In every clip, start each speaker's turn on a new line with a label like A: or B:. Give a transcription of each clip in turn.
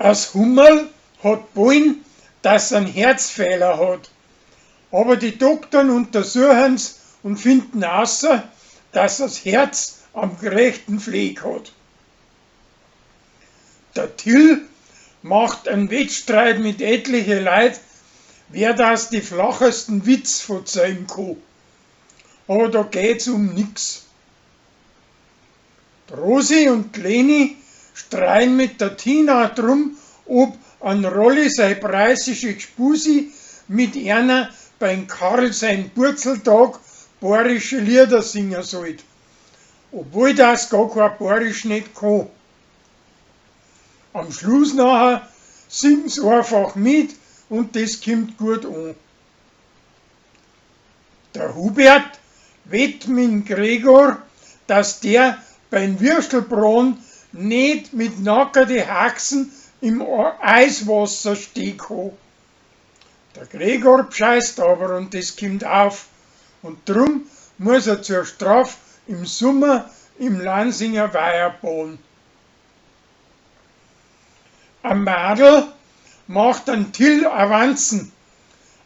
A: As Hummerl hat Ballen, dass en Herzfehler hat. Aber die Doktern untersuchen's und finden außer, dass as Herz am rechten Fleck hat. Der Till macht en Wettstreit mit etliche Leut, wer das die flachesten Witz verzeihen kann. Aber da geht's um nix. D'Rosi und d'Leni streien mit der Tina drum, ob an Rolli sei preußische Gspusi mit einer beim Karl sein Purzeltag bayerische Lieder singen sollt, obwohl das gar kein Bayerisch nicht kann. Am Schluss nachher singen's einfach mit und das kommt gut an. Der Hubert wett mit'm Gregor, dass der beim Würstelbraten nicht mit nackerte Haxen im Eiswasser stehen kann. Der Gregor bscheißt aber und das kommt auf. Und drum muss er zur Straf im Sommer im Lansinger Weiher baden. Ein Madel macht an Till Avanzen,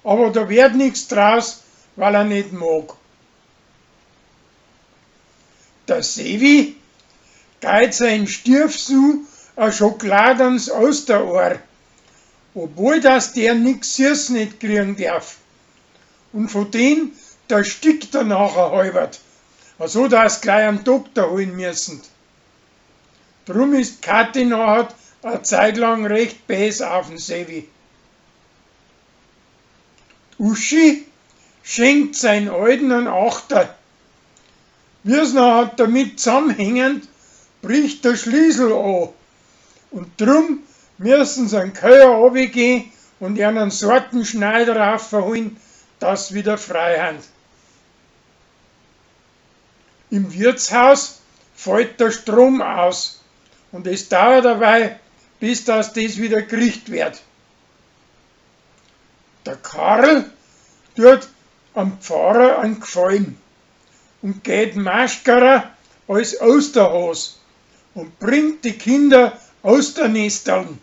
A: aber da wird nix draus, weil er nicht mag. Der Sevi geit sein Stiefsohn a Schokolade ans Osterohr, obwohl das der nix süß nicht kriegen darf. Und von den, da stickt er nachher halbert, so dass gleich einen Doktor holen müssen. Drum ist Kathi nachher a Zeit lang recht bäs auf den Sevi. Uschi schenkt sein Alten einen Achter. Wie's nachher damit zusammenhängend, bricht der Schlüssel an. Und drum müssen sie einen Keller runtergehen und einen Sortenschneider raufholen, dass wieder frei han. Im Wirtshaus fällt der Strom aus und es dauert dabei, bis das das wieder gekriegt wird. Der Karl tut am Pfarrer einen Gefallen und geht Maschkerer als Osterhas und bringt die Kinder Osternesteln.